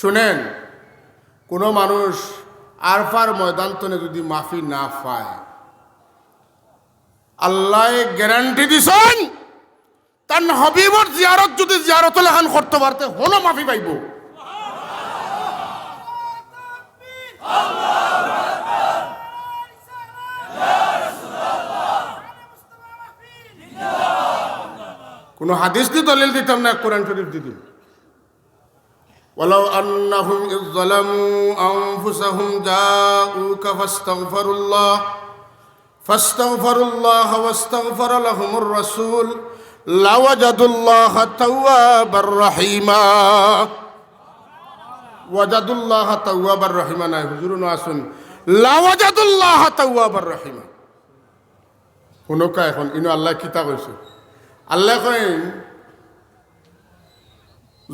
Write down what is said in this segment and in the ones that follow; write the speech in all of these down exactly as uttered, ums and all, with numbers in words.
শুনেন, কোনো মানুষ আরফার ময়দান তনে যদি মাফি না পায়, আল্লায় গ্যারান্টি দিছইন, তান হাবিবর জিয়ারত যদি জিয়ারতর লাখান করতো পারতে, হনো মাফি পাইবো। কোনো হাদিস দি দলিল দিতাম না, কোরআন শরীফ দি দিন। ولو أنهم إذ ظلموا أنفسهم جاءوك فاستغفروا الله فاستغفروا الله واستغفر لهم الرسول لوجدوا الله توابا رحيما. وجدوا الله توابا رحيما নায়, হুজুর অনো আছইন। لوجدوا الله توابا رحيما. হুনউক্কা অখন, ইনো আল্লায় কিতা কইছে? আল্লায় কইন,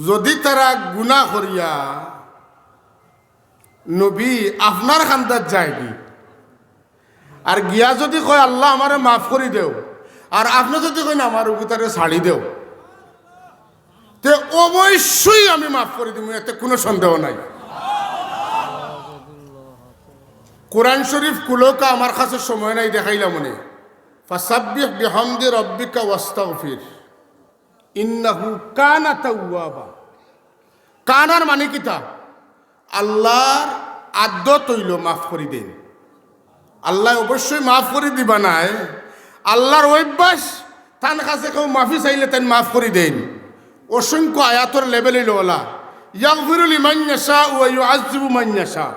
যদি তারা গুনা করিয়া নবী আপনার কান্দাত যায়গি, আর গিয়া যদি কয়, "আল্লাহ, আমারে মাফ করি দেও," আর আপনে যদি কইন, "আমার অগুতারে ছাড়ি দেও," তে অবশ্যই আমি মাফ করি দিমু, এতে কোনো সন্দেহ নাই। কোরআন শরীফ খুলউক্কা, আমার কাছে সময় নাই, দেখাইলাম অনে। فسبح بحمد ربك واستغفره إنه كان توابا। কানার মানে কিতা? আল্লাহর আদত অইলো মাফ করি দেইন। আল্লায় অবশ্যই মাফ করি দিবা নায়। আল্লাহর অভ্যাস, তান কাছে কেউ মাফি চাইলে তাইন মাফ করি দেইন। অসংখ্য আয়াতর লেভেল অইলো অলা, يغفر لمن يشاء ويعذب من يشاء।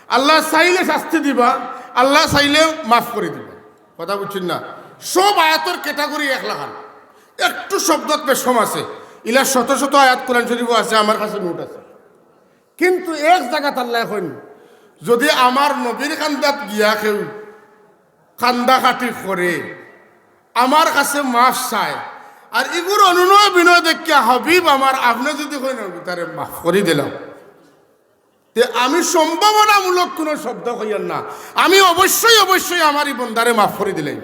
আল্লায় চাইলে শাস্তি দিবা, আল্লায় চাইলে মাফ করি দিবা। কথা বুঝছইন না? সব আয়াতর ক্যাটাগরি এক লাখান, একটু শব্দত বেশকম আছে। ইলা শত শত আয়াত কোরআন শরীফো আছে, আমার কাছে নোট আছে। কিন্তু এক জাগাত আল্লায় কইন, যদি আমার নবীর কান্দাত গিয়া কেউ কান্দাকাটি করে, আমার কাছে মাফ চায়, আর ইগুর অনুনয় বিনয় দেখিয়া হাবিব আমার, আপনে যদি কইন, "আমি তারে মাফ করি দিলাম," তে আমি সম্ভাবনামূলক কোনো শব্দ কইয়ার না, আমি অবশ্যই, অবশ্যই আমার ই বন্দারে মাফ করি দিলাইমু।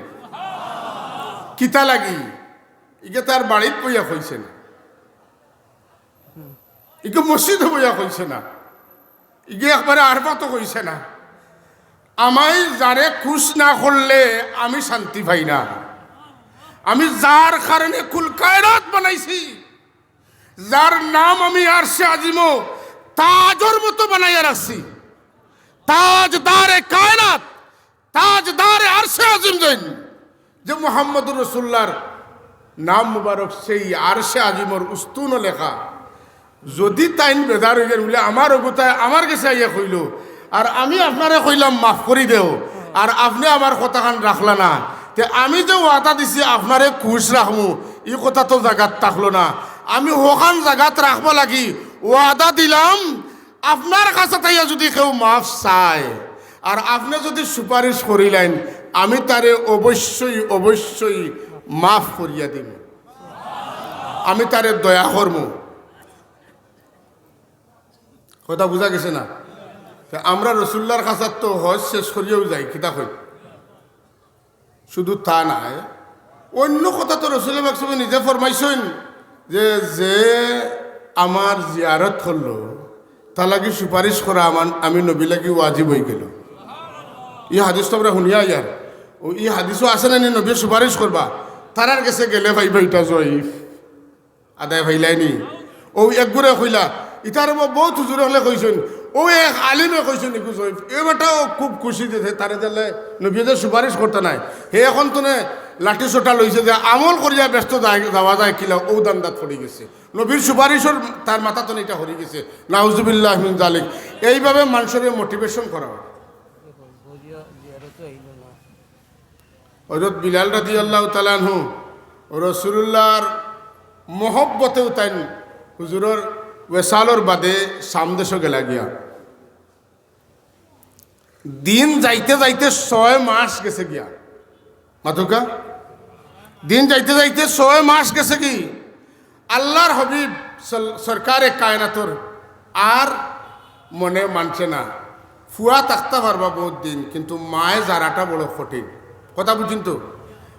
কিতা লাগি? ইগে তার বাড়িত বইয়া কইছে না, ইগে মসজিদো বইয়া কইছে না, ইগে একবারে আরফাতো কইছে না। আমি যারে খুশ না করলে আমি শান্তি পাই না। আমি যার কারণে কুল কায়নাত বানাইছি, যার নাম আমি আরশে আজিমো তাজর মতো বানাইয়া রাখছি, তাজদারে কায়নাত, তাজদারে আরশে আজিম যেইন, যে মুহাম্মদুর রাসূলুল্লাহর নাম মুবারক সেই আরশে আজিমর উস্তুনো লেখা। যদি তাইন বেজার অইগেন বুলে আমার অগুতায় আমার গেছে আইয়া কইলো, আর আমি আপনারে কইলাম মাফ করি দেও, আর আপনে আমার কথাখান রাখলা না, তে আমি যে ওয়াদা দিছি আপনারে খুশ রাখমু, ই কথা তো জাগাত থাকলো না। আমি হখান জাগাত রাখবা লাগি ওয়াদা দিলাম, আপনার কাছে তাইয়া যদি কেউ মাফ চায়, আর আপনে যদি সুপারিশ করিলাইন, আমি তারে অবশ্যই, অবশ্যই মাফ করিয়া দিমু, আমি তারে দয়া করমু। কথা বুঝা গেছে না? তে আমরা রসুল্লার কাছাত তো হজ শেষ করিয়াউ যাই, কিতা কই? শুধু তা নায়, অইন্য কথা তো রসুল পাক সাল্লাল্লাহু আলাইহি ওয়াসাল্লাম নিজে ফরমাইছইন যে, "যে আমার জিয়ারত করলো, তার লাগি সুপারিশ করা আমার, আমি নবী লাগি ওয়াজিব অইগেলো।" ই হাদিস তো আমরা হুনিয়া ইয়ার, অউ ই হাদিসো আছে না নি নবীয়ে সুপারিশ করবা, তারার গেছে গেলে পাইবা ইটা জয়ীফ। আদায় পাইলায়নি? অউ একগুরে কইলা, ইতারে ব-, বউত হুজুর অকলে কইছইন, অউ এক আলিমে কইছইন, ইগু জয়ীফ। এ বেটাও খুব খুশি দিছে, তারে দিলে নবীয়ে যে সুপারিশ করতা নায়। হে অখন তনে লাঠি সোটা লইছে যে আমল করিয়া বেহেস্তো যায়, যাওয়া যায় কিলা, অউ ধান্দাত পড়ি গেছে। নবীর সুপারিশর তার মাথা তনে ইটা হরি গেছে। নাউজুবিল্লাহ মিন জালিক। এইভাবে মানষরে মোটিভেশন করা অয়। হযরত বিলাল রাদিয়াল্লাহু তাআলা আনহু রসুলুল্লাহর মহব্বতেউ তাইন হুজুরর ওয়েসালর বাদে শাম দেশো গেলা গিয়া। দিন যাইতে যাইতে ছয় মাস গেছে গিয়া। মাতউক্কা? দিন যাইতে যাইতে ছয় মাস গেছে গি। আল্লাহর হাবিব সল-, সরকারে কায়নাতর আর মনে মানছে না। ফুয়া থাকতা পারবা বউত দিন, কিন্তু মায়ে জারাটা বড় কঠিন। কথা বুঝছইন তো?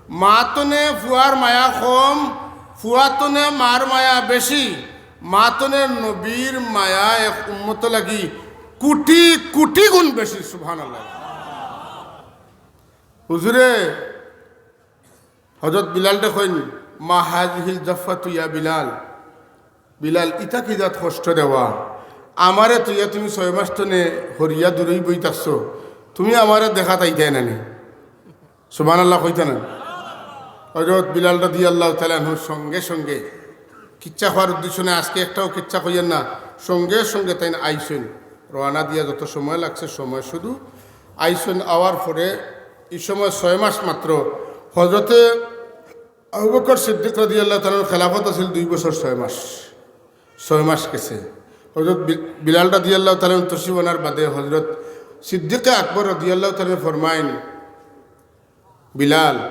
মা তনে ফুয়ার মায়া কম, ফুয়া তনে মার মায়া বেশি। মাতনের নবীর মায়া এক উম্মত লাগি কোটি কোটি গুণ বেশি। সুবহানাল্লাহ। হুজুরে, হযরত বিলালরে কইন, "মা হাযিহিল জাফাতু ইয়া বিলাল।" বিলাল, ইতা কি জাত কষ্ট দেওয়া? আমারে থইয়া তুমি ছয় মাস তনে হরিয়া দূরই বই থাকছো, তুমি আমারে দেখাত আইতায় না নি? সুবহানাল্লাহ কইতা না? হযরত বিলাল রাদিয়াল্লাহু তাআলা আনহু সঙ্গে সঙ্গে, কিচ্ছা কওয়ার উদ্দেশ্য নাই, আজকে একটাও কিচ্ছা কইয়ের না, সঙ্গে সঙ্গে তাইন আইছইন। রওয়ানা দিয়া যত সময় লাগছে, সময় শুধু আইছইন। আওয়ার পরে ই সময় ছয় মাস মাত্র। হযরতে আবু বকর সিদ্দিক রাদিয়াল্লাহু তাআলা আনহুর খেলাফত আছিল দুই বছর ছয় মাস, ছয় মাস গেছে। হযরত বি-, বিলাল রাদিয়াল্লাহু তাআলা আনহু তশরিফ আনার বাদে হযরত সিদ্দিকে আকবর রাদিয়াল্লাহু তাআলা আনহু ফরমাইন, "বিলাল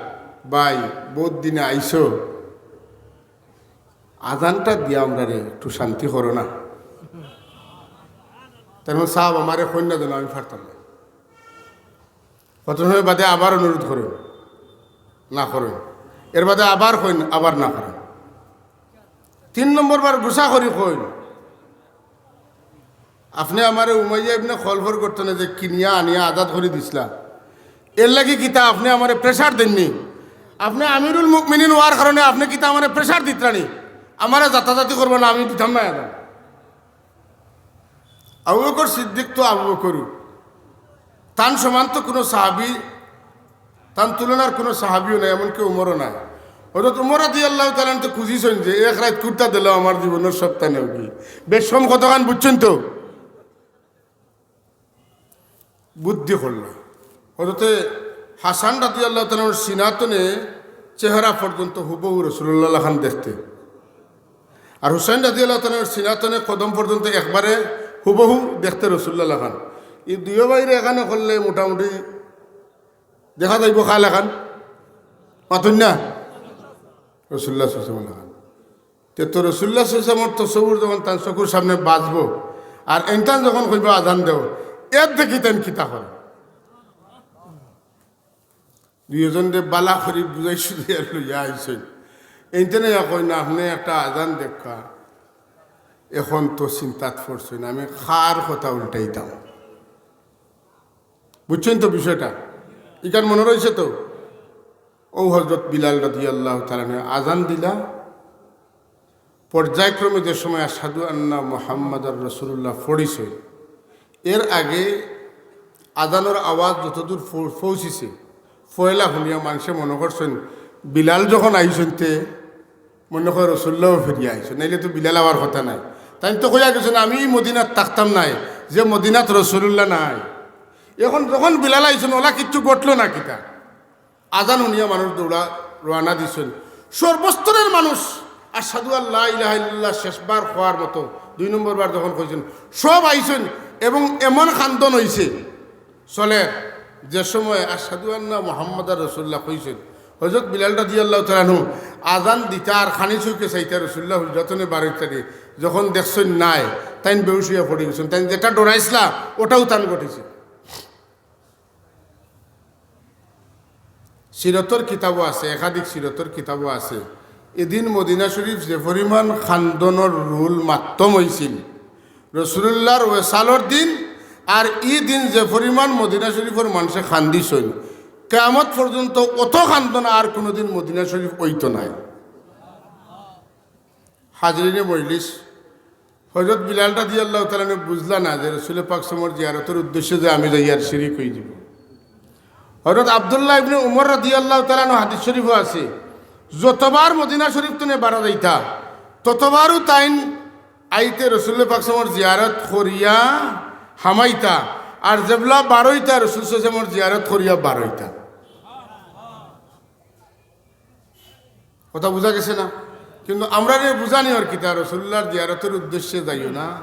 ভাই, বউত দিনে আইছো, আজানটা দিয়া আমরারে একটু শান্তি করো না।" তাইন কইন, "সাব, আমারে কইন না যেন, আমি পারতাম না।" কত সময় বাদে আবার অনুরোধ করইন, না করইন। এর বাদে আবার কইন, আবার না করইন। তিন নম্বর বার গুসা করি কইন, "আপনে আমারে উমাইয়া ইবনে খলফর গর্ত থনে যে কিনিয়া আনিয়া আজাদ করি দিছলা, এর লাগি কিতা আপনে আমারে pressure দেইন নি? আপনে আমিরুল মুমিনিন অওয়ার কারণে আপনে কিতা আমারে pressure দিতরা নি? আমারে জাতাজাতি করবা না, আমি দিতাম না এখন।" আবু বকর সিদ্দিক তো আবু বকরউ, তান সমান তো কুনু সাহাবী, তান তুলনার কুনু সাহাবীও নাই, এমনকি উমরও নাই। হযরত উমর রাদিয়াল্লাহু তাআলা আনহু তো খুঁজিছইন যে, "এক রাইত কুর্তা দিলেও আমার জীবনর সপ্তাহ নেওগি।" বেশ কম কতখান বুঝছইন তো? বুদ্ধি করলা। হযরতে হাসান রাদিয়াল্লাহু তাআলা আনহুর সিনা তনে চেহারা পর্যন্ত হুবহু রাসূলুল্লাহ লাখান দেখতে। আর হুসাইন রাদিয়াল্লাহু তাআলা আনহুর সিনা তনে কদম পর্যন্ত একবারে হুবহু দেখতে রাসূলুল্লাহ লাখান। ই দুইও ভাইরে এখানে করলে মোটামুটি দেখা যাইবো কার লাখান? মাতইন না? রাসূলুল্লাহ সাল্লাল্লাহু আলাইহি ওয়াসাল্লাম লাখান। তে তো রাসূলুল্লাহ সাল্লাল্লাহু আলাইহি ওয়াসাল্লামর তসব্বুর যখন তান চকুর সামনে বাজবো, আর এনতান যখন কইবা, "আজান দেও", এর দেখি তাইন কিতা করে। দুইওজনরে বালা করি বুঝাই সুঝাইয়া লইয়া আইছইন। এনতান ইয়া কইন না, "আপনে একটা আজান দেউক্কা।" এখন তো চিন্তাত পড়ছইন, আমি কার কথা উল্টাইতাম। বুঝছইন তো বিষয়টা? ইখান মনো রইছে তো? অউ হযরত বিলাল রাদিয়াল্লাহু তাআলা আনহু আজান দিলা, পর্যায়ক্রমে যে সময় আশহাদু আন্না মুহাম্মাদার রাসূলুল্লাহ পড়িছে, এর আগে আজানর আওয়াজ যতদূর পৌ-, পৌঁছিছে, পয়লা হুনিয়া মানষে মনো করছইন, বিলাল যখন আইছইন তে মনো কয় রাসূলুল্লাহও ফিরিয়া আইছইন, নাইলে তো বিলাল আওয়ার কথা নায়। তাইন তো কইয়া গেছইন, "আমি ই মদিনাত থাকতাম নায়, যে মদিনাত রাসূলুল্লাহ নাই।" এখন যখন বিলাল আইছইন, অলা কিচ্ছু ঘটলো না কিতা? আজান হুনিয়া মানুষ দৌড়া রওয়ানা দিছইন। সর্বস্তরের মানুষ আশহাদু আল্লা ইলাহা ইল্লাল্লাহ শেষবার কওয়ার মতো দুই নম্বর বার যখন কইছইন, সব আইছইন এবং এমন কান্দন অইছে চলের, যে সময় আশহাদু আন্না মুহাম্মাদার রাসূলুল্লাহ কইছইন, হযরত বিলাল রাদিয়াল্লাহু তাআলা আনহু আজান দিতা আর খানি চউখে চাইতা রাসূলুল্লাহ হুজরা তনে বারইতা নি, যখন দেখছইন নাই, তাইন বেহুশ অইয়া পড়ি গেছইন। তাইন যেটা ডরাইছলা, ওটাউ তান ঘটিছে। সিরতর কিতাবো আছে, একাধিক সিরতর কিতাবো আছে, এদিন মদিনা শরীফ যে পরিমাণ কান্দনর রোল মাত্তম অইছিল, রাসূলুল্লাহর ওয়েসালর দিন আর ই দিন যে পরিমাণ মদিনা শরীফর মানষে কান্দিছইন, কিয়ামত পর্যন্ত অত কান্দন আর কুনুদিন মদিনা শরীফ অইতো নায়। হাজিরিনে মজলিস, হযরত বিলাল রাদিয়াল্লাহু তাআলা আনহু বুঝলা না যে রসুলে পাক সাল্লাল্লাহু আলাইহি ওয়াসাল্লামর জিয়ারতর উদ্দেশ্যে যে আমি যাইয়ার শিরিক অইযিবো। হযরত আব্দুল্লাহ ইবনে উমর রাদিয়াল্লাহু তাআলা আনহু হাদিস শরীফো আছে, যতবার মদিনা শরীফ তনে বারা যাইতা, ততবারউ তাইন আইতে রসুলে পাক সাল্লাল্লাহু আলাইহি ওয়াসাল্লামর জিয়ারত করিয়া হামাইতা, আর যেবলা বারইতা রসুল সাল্লাল্লাহু আলাইহি ওয়াসাল্লামর জিয়ারত করিয়া বারইতা। কথা বুঝা গেছে না? কিন্তু আমরারে বুঝানি অর কিতা, রসুলুল্লাহর জিয়ারতর উদ্দেশ্যে যাইও না।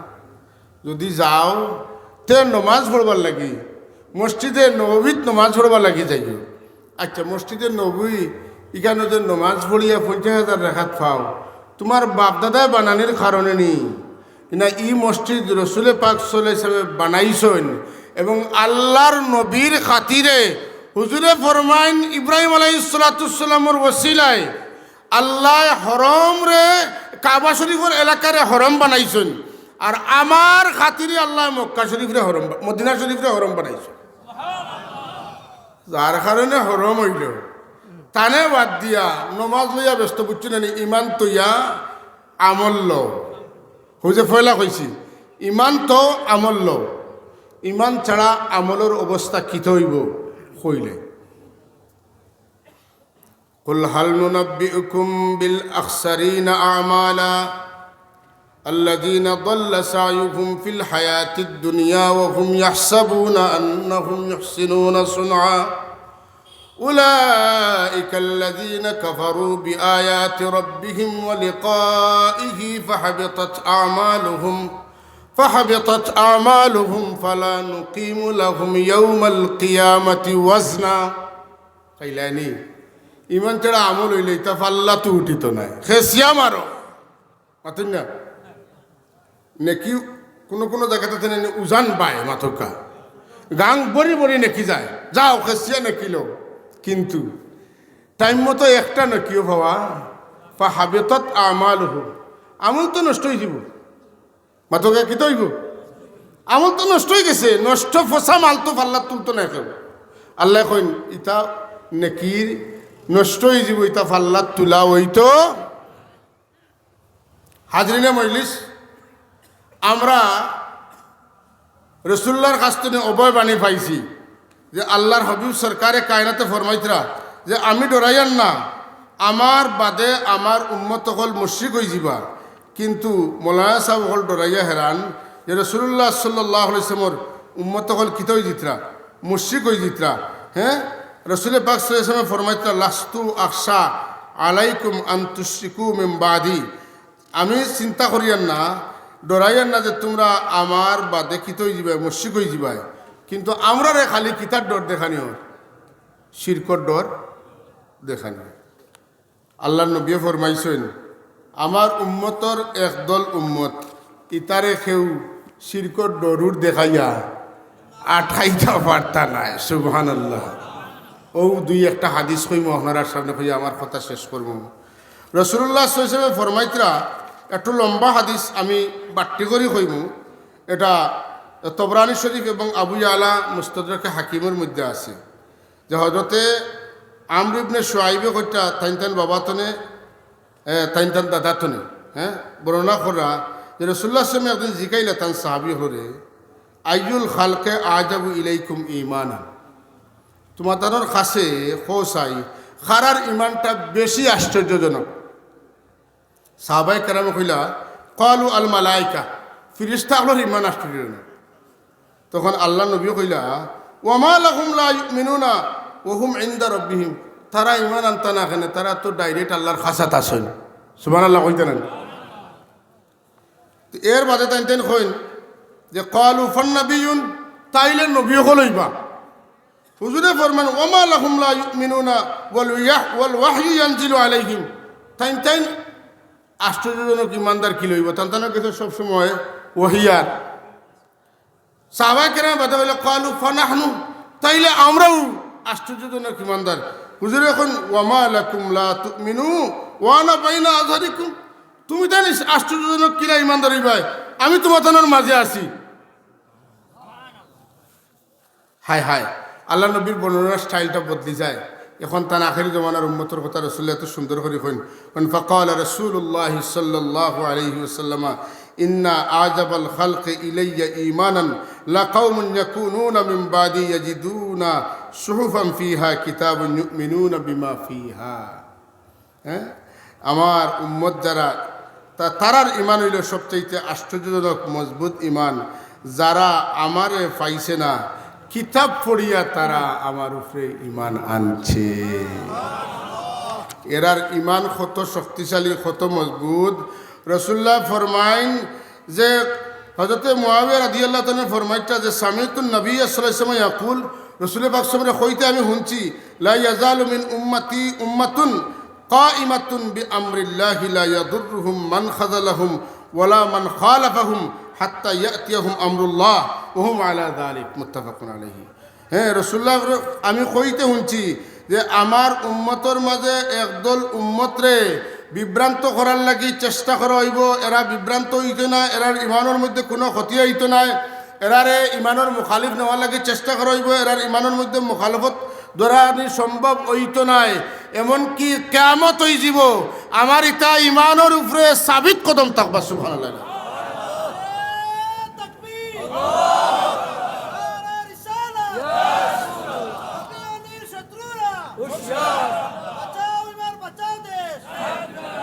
যদি যাও, তে নমাজ পড়বার লাগি, মসজিদে নববীত নমাজ পড়বার লাগি যাইও। আচ্ছা, মসজিদে নববী, ইখানো যে নমাজ পড়িয়া পঞ্চাশ হাজার রাকাত পাও, তুমার বাপ-দাদায় বানানির কারণে নি, না, ই মসজিদ রসুলে পাক সাল্লাল্লাহু আলাইহি ওয়াসাল্লামে বানাইছইন এবং আল্লাহর নবীর খাতিরে হুজুরে ফরমাইন, ইব্রাহিম আলাইহিস সালাতু ওয়াস সালামর ওসিলায় আল্লায় হরমরে কাবা শরীফর এলাকারে হরম বানাইছইন, আর আমার খাতিরে আল্লায় মক্কা শরীফরে হরম বা-, মদিনা শরীফরে হরম বানাইছইন। যার কারণে হরম অইলো, তানে বাদ দিয়া নমাজ লইয়া ব্যস্ত, বুঝছো না নি? ইমান থইয়া আমল লও। অউ যে পয়লা কইছি, ইমান থও, আমল লও। ইমান ছাড়া আমলর অবস্থা কিতা অইবো কইলে, قل هل ننبئكم بالأخسرين أعمالا الذين ضل سعيهم في الحياة الدنيا وهم يحسبون أنهم يحسنون صنعا أولئك الذين كفروا بآيات ربهم ولقائه فحبطت أعمالهم فحبطت أعمالهم فلا نقيم لهم يوم القيامة وزنا. কইলা নি, ইমান ছাড়া আমল অইলে ইতা পাল্লাত উঠিতো নায়। খেসিয়া মারো। মাতইন না? নেকি কুনু কুনু জাগাত আছে না, উজান বায় মাতকা। গাং ভরি ভরি নেকি যায়। যাও, খেসিয়া নেকি লও। কিন্তু টাইম মতো একটা নেকিও পাওয়া, فحبطت أعمالهم। আমল তো নষ্ট অইযিবো। মাতকা, কিতা অইবো? আমল তো নষ্ট অইগেছে, নষ্ট ফসা মাল তো পাল্লাত তুলতো নায় কেউ। আল্লায় কইন, ইতা নেকির নষ্ট অইযিবো, ইতা পাল্লাত তুলা অইতো। হাজিরিনে মজলিস, আমরা রাসুলুল্লাহর কাছ থনে অভয় বাণী পাইছি যে আল্লাহর হাবিব সরকারে কায়নাতে ফরমাইতরা যে, "আমি ডরাইয়ার না, আমার বাদে আমার উম্মত অকল মুশরিক অইযিবা।" কিন্তু মৌলানা সাব অকল ডরাইয়া হেরান যে রাসুলুল্লাহ সাল্লাল্লাহু আলাইহি ওয়াসাল্লামর উম্মত অকল কিতা অইযিতরা? মুশরিক অইযিতরা। হ্যাঁ, রাসুলে পাক সাল্লাল্লাহু আলাইহি ওয়াসাল্লামে ফরমাইতরা, "লাস্তু আখশা আলাইকুম আন তুশরিকু মিন বাদি।" আমি চিন্তা করিয়ার না, ডরাইয়ার না যে তুমরা আমার বাদে কিতা অইযিবায়, মুশরিক অইযিবায়। কিন্তু আমরারে খালি কিতার ডর দেখানি অর? শিরকর ডর দেখানি অর। আল্লাহর নবীয়ে ফরমাইছইন, আমার উম্মতর একদল উম্মত, ইতারে কেউ শিরকর ডরুর দেখাইয়া আটকাইতা পারতা নায়। সুবহানাল্লাহ। অউ দুই একটা হাদিস কইমু আপনারার সামনে, কইয়া আমার কথা শেষ করমু। রাসুলুল্লাহ সাল্লাল্লাহু আলাইহি ওয়াসাল্লামে ফরমাইতরা, একটু লম্বা হাদিস, আমি বাট্টি করি কইমু। এটা তবরানী শরীফ এবং আবু ইয়ালা মুস্তাদরাকে হাকিমর মধ্যে আছে যে হজরতে আমর ইবনে শুআইবে কইতরা তাইন তান বাবা থনে, এ, তাইন তান দাদা থনে, হ্যাঁ, বর্ণনা করা যে রাসুলুল্লাহ সাল্লাল্লাহু আলাইহি ওয়াসাল্লামে একদিন জিকাইলা তান সাহাবি অকলরে, "আইয়ুল খালকে আজাবু ইলাইকুম ঈমানান।" তুমাতানর কাছে কও চাই, কারার ইমানটা বেশি আশ্চর্যজনক? সাহাবায়ে কেরামে কইলা, "ক্বালু আল মালাইকা।" ফিরিস্তা অকলর ইমান আশ্চর্যজনক। তখন আল্লাহর নবী কইলা, "ওয়া মা লাহুম লা ইউমিনুনা ওয়া হুম ইনদা রাব্বিহিম।" তারা ইমান আনতা না কেনে? তারা তো direct আল্লাহর কাছাত আছইন। সুবহানাল্লাহ কইতা নায়? তো এর বাদে তাইন তাইন কইন যে, "ক্বালু ফান্নাবিয়ুন", তাইলে নবী অকল অইবা। হুজুরে ফরমান, "ওয়া মা লাহুম লা ইউমিনুনা ওয়াল ওয়াহ-, ওয়াল ওয়াহয়ু ইয়ানজিলু আলাইহিম।" তাইন তাইন আশ্চর্যজনক ইমানদার কিলা অইবা? তান তানর গেছে সবসময় ওহী আর। সাহাবায়ে কেরাম বাদে কইলা, "ক্বালু ফানাহনু", তাইলে আমরাও আশ্চর্যজনক ইমানদার। হুজুরে কইন, "ওয়া মা লাকুম লা তুমিনু ওয়া আনা বাইনা আযহারিকুম।" তুমি তাইন আশ্চর্যজনক কিলা ইমানদার অইবায়? আমি তুমাতানর মাঝে আছি। হায় হায়, আল্লাহর নবীর বর্ণনার স্টাইলটা বদলি যায়। এখন তান আখেরি জমানার উম্মতর কথা রাসুলুল্লাহ এত সুন্দর করি কইন। কইন, "ফাকালা রাসুলুল্লাহ সাল্লাল্লাহু আলাইহি ওয়াসাল্লাম, ইন্না আজাবাল খালকি ইলাইয়া ঈমানান লাকাউমুন ইয়াকুনুনা মিন বাদি ইয়াজিদুনা সুহুফান ফিহা কিতাবুন ইউমিনুনা বিমা ফিহা।" হ্যাঁ, আমার উম্মত যারা, তা-, তারার ইমান অইলো সবচাইতে আশ্চর্যজনক মজবুত ইমান। যারা আমারে পাইছে না, কিতাব পড়িয়া তারা আমার উপরে ইমান আনছে। এরার ইমান কত শক্তিশালী, কত মজবুত। রাসুলুল্লাহ ফরমাইন যে হজরতে মুআবিয়া রাদিয়াল্লাহু তাআলা আনহু ফরমাইতরা যে, "সামিতুন নবী সাল্লাল্লাহু আলাইহি ওয়াসাল্লাম ইয়াকুল", রাসুলে পাক সাল্লাল্লাহু আলাইহি ওয়াসাল্লামরে কইতে আমি হুনছি, "লা ইয়াজালু মিন উম্মতি উম্মাতুন কাইমাতুন বিআমরিল্লাহি লা ইয়াদুররুহুম মান খাযালাহুম ওয়ালা মান খালাফাহুম হাত্তা ইয়াতিয়াহুম আমরুল্লাহ ওয়া হুম আলা যালিক।" মুত্তাফাকুন আলাইহি। হ্যাঁ, রাসুলুল্লাহ, আমি কইতে হুনছি যে আমার উম্মতর মাঝে একদল উম্মতরে বিভ্রান্ত করার লাগি চেষ্টা করা অইবো, এরা বিভ্রান্ত অইতো নায়, এরার ইমানর মধ্যে কুনু ক্ষতি অইতো নায়, এরারে ইমানর মুখালিফ নেওয়ার লাগি চেষ্টা করা অইবো, এরার ইমানর মধ্যে মুখালফত ধরানি সম্ভব অইতো নায়। এমনকি কিয়ামত অইযিবো, আমার ইতা ইমানর উপরে সাবিত কদম থাকবা। সুবহানাল্লাহ।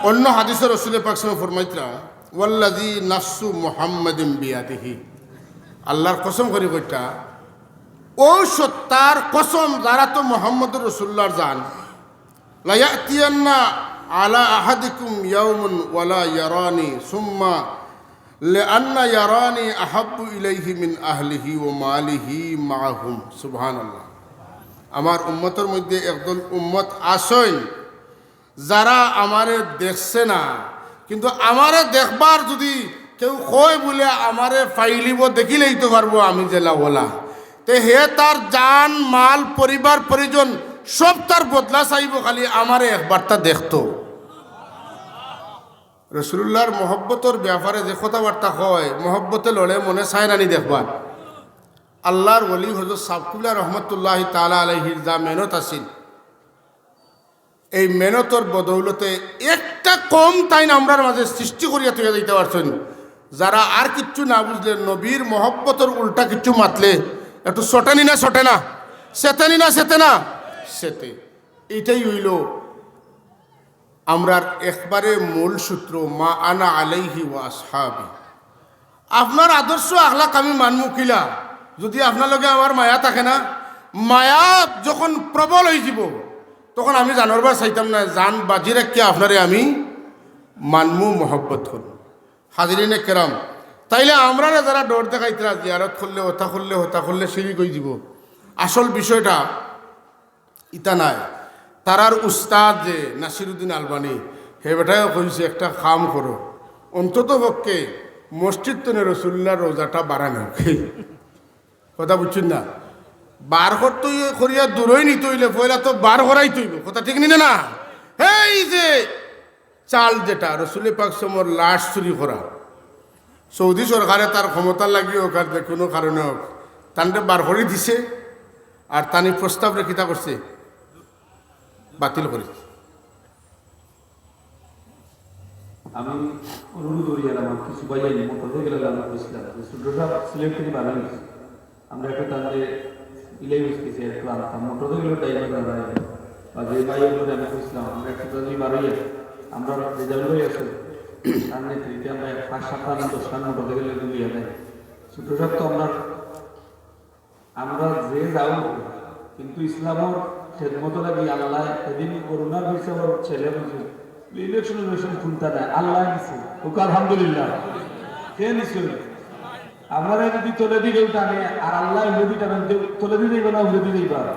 অন্য হাদিসো রসুলে পাক সাল্লাল্লাহু আলাইহি ওয়াসাল্লাম ফরমাইতরা, "ওয়াল্লাযী নাফসু মুহাম্মাদিন বিয়াদিহি।" আল্লাহর কসম করি কইতা, অউ সত্তার কসম যার আতো মুহাম্মদুর রাসূলুল্লাহর জান, "লায়াতিয়ান্না আলা আহাদিকুম ইয়াউমুন ওয়ালা ইয়ারানি, সুম্মা লিআন্না ইয়ারানি আহাব্বু ইলাইহি মিন আহলিহি ওয়া মালিহি মাআহুম।" সুবহানাল্লাহ। আমার উম্মতর মধ্যে একদল উম্মত আছইন, যারা আমারে দেখছে না, কিন্তু আমারে দেখবার যুদি কেউ কয় বুলে, "আমারে পাইলিবো, দেখিলাইতো পারবো আমি যেলা অলা", তে হে তার জান, মাল, পরিবার, পরিজন সব তার বদলা চাইবো, খালি আমারে একবারতা দেখতো। রসুলুল্লাহর মহব্বতর ব্যাপারে যে কথাবার্তা কয়, মহব্বতে লড়ে, মনে চায় না নি দেখবার। আল্লাহর ওলি হযরত সাব কিবলা রহমতুল্লাহি তাআলা আলাইহির যা মেহনত আছিল, এই মেহনতর বদৌলতে একটা কওম তাইন আমরার মাঝে সৃষ্টি করিয়া থইয়া যাইতা পারছইন, যারা আর কিচ্ছু না বুঝলে নবীর মহব্বতর উল্টা কিচ্ছু মাতলে একটু চটেনি না চটে না, চেতেনি না চেতে না, চেতে। এইটাই অইলো আমরার একবারে মূল সূত্র, "মা আনা আলাইহি ওয়া আসহাবি।" আপনার আদর্শ আখলাক আমি মানমু কিলা, যুদি আপনার লগে আমার মায়া থাকে না? মায়া যখন প্রবল অইযিবো, তখন আমি জানরবার চাইতাম না, জান বাজি রাখিয়া আপনারে আমি মানমু, মহব্বত করমু। হাজিরিনে কেরাম, তাইলে আমরারে যারা ডর দেখাইতরা, জিয়ারত করলে, হতা করলে, হতা করলে শিরিক অইযিবো, আসল বিষয়টা ইতা নায়। তারার উস্তাদ যে নাসিরুদ্দিন আলবানী, হে বেটায় কইছে, "একটা কাম করো, অন্তত পক্ষে মসজিদ তনে রসুলুল্লাহর রওজাটা বারাইন।" কথা বুঝছইন না? বার করতে অই-, করিয়া দূরই নিতে অইলে পয়লা তো বার করাইতে অইবো। কথা ঠিক নি না? এই যে চাল যেটা, রসুলে পাক সমর লাশ চুরি করা, সৌদি সরকারে তার ক্ষমতা লাগি অউক আর যে কুনু কারণে অউক, তানরে বার করি দিছে, আর তানি প্রস্তাবরে কিতা করছে? বাতিল করি দিছে। আমি অনুরোধ করি, আর আমার কিছু ভাই এই মোটরসাইকেল আলাদা করেছিলাম, যে ছোট সাহেব সিলেট থেকে বানানো হয়েছে। আমরা একটু তাদের ইলাই বুঝতেছি, একটু আনতাম, মোটরসাইকেলের ড্রাইভার দাঁড়ায়, বা যে ভাই ওগুলো আমি কইছিলাম, আমরা একটু তাদের বাড়াইয়া, আমরা রেজাল্ট হয়ে আসে, তার নেতৃত্বে আমরা এক পাঁচ সাত আট দশ খান মোটরসাইকেল এগুলো ইয়ে দেয়। ছোট সাহেব তো আমরা, আমরা যে যাও, কিন্তু ইসলামর খেদমত লাগি আল্লাহ এদিন করোনার বিষয়ে ছেলে বুঝে, ইলেকশন ইলেকশন খুলতা নাই, আল্লাহ দিছে। ওকে আলহামদুলিল্লাহ। কে নিছে? আমরা যদি তলেদি কেউ টানে, আর আল্লাহ উপরেদি টানেন, কেউ তলেদি যাইবা না উপরেদি যাইবা?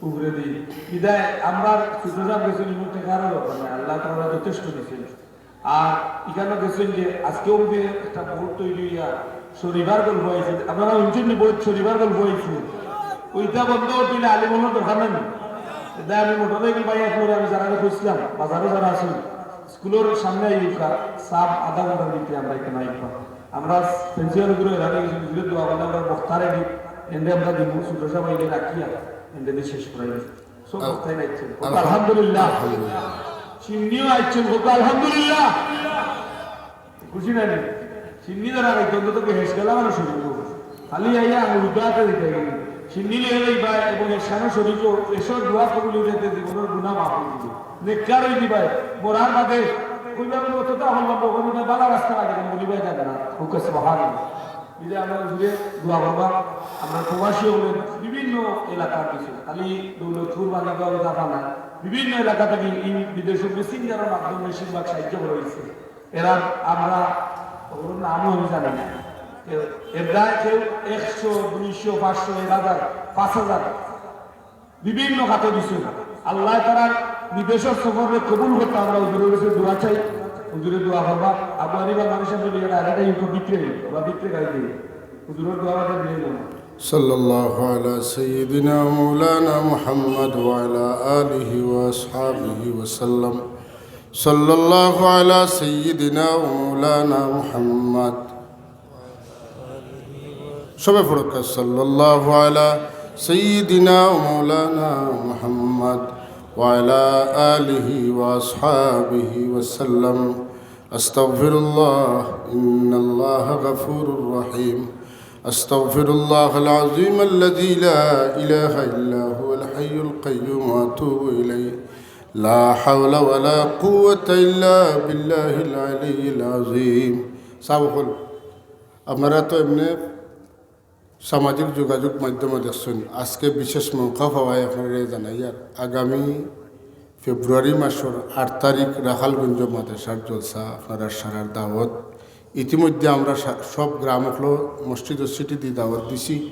উপরেদি। বিদায় আমরা ছোট সাহেব গেছি, নিমন্ত্রণ কারো ব্যাপার নাই, আল্লাহ তাআলা যথেষ্ট দিয়েছেন। আর এখানে গেছেন যে আজকেও যে একটা বোর্ড তৈরি হইয়া শনিবার গল্প হয়েছে, আপনারা শুনছেন নি বোর্ড শনিবার গল্প হয়েছে? ওইটা বন্ধ হইলে আলিম হলো দোকান নেই। এটা আমি মোটরসাইকেল পাই এক করে আমি যারা খুঁজছিলাম, বাজারে যারা আছি, স্কুলের সামনে আইবা, সাব আধা ঘন্টার ভিতরে আমরা এখানে আইবা। আমরা ফেন্সিয়াল করে এখানে কিছু দূরে দোয়া বলে আমরা বক্তারে দিই, এনে আমরা দিব, ছোট সবাই এনে রাখিয়া এনে দিয়ে শেষ করাই। সব আল-, বক্তাই নাইছেন। আলহাম-, আলহামদুলিল্লাহ। আলহামদুলিল্লাহ। সিন্নিও আইছেন, বলতো আলহামদুলিল্লাহ। খুশি না নি? সিন্নি যারা খাইতো, অন্তত কি হেস গেলা মানে শুরু করবো। খালি আইয়া আমি উদাতে দিতে গেলি। সিন্নি লিয়ে যাইবা এবং এসানো শরীর তো এসব দোয়া কবুল হয়ে যেতে জীবনের গুনাহ মাফ হয়ে দিবে। নেককার হয়ে দিবাই। মরার বাদে কইবা আমি অতটা হলাম, ওখানে ভালো রাস্তা লাগে, বলি ভাই যাবে না। ওকে সুবহানাল্লাহ। এই যে আমরা ঘুরে দোয়া করবা, আমরা প্রবাসী হলে বিভিন্ন এলাকার কিছু, খালি দৌলতপুর, মালিকগঞ্জ, জাফা না, বিভিন্ন এলাকা থেকে এই বিদেশে মেসেঞ্জারের মাধ্যমে বেশিরভাগ সাহায্য করা হয়েছে। এরা আমরা ওগুলোর নামও আমি জানি না। এ-, এরা কেউ একশো, দুইশো, পাঁচশো, এক হাজার, পাঁচ হাজার, বিভিন্ন খাতে দিছে। আল্লাহ তাআলার বিদেশের সফরে কবুল করতে আমরা হুজুরের কাছে দোয়া চাই। হুজুরে দোয়া করবা। আবু হানিফা মানুষের জন্য এটা আলাদা ইউটিউব বিক্রি হইল, ওরা বিক্রি করে দিয়ে। হুজুরের দোয়া আমাদের দিয়ে দেবো। صلى الله على سيدنا مولانا محمد وعلى آله وأصحابه وسلم. صلى الله على سيدنا ومولانا محمد. সবে পড়ুক্কা, صلى الله على سيدنا ومولانا محمد وعلى آله وأصحابه وسلم. أستغفر الله، إن الله غفور رحيم. أستغفر الله العظيم الذي لا إله إلا هو الحي القيوم وأتوب إليه. لا حول ولا قوة إلا بالله العلي العظيم. সাব অকল, আপনারা তো এমনে সামাজিক যোগাযোগ মাধ্যমে দেখছইন, আজকে বিশেষ মৌকা পাওয়ায় আপনারারে জানাইয়ার, আগামী ফেব্রুয়ারি মাসর আট তারিখ রাখালগঞ্জ মাদ্রাসার জলসা, আপনারার সারার দাওয়াত। ইতিমধ্যে আমরা সা-, সব গ্রাম অকলো মসজিদ ও সিটি দি দাওয়াত দিছি।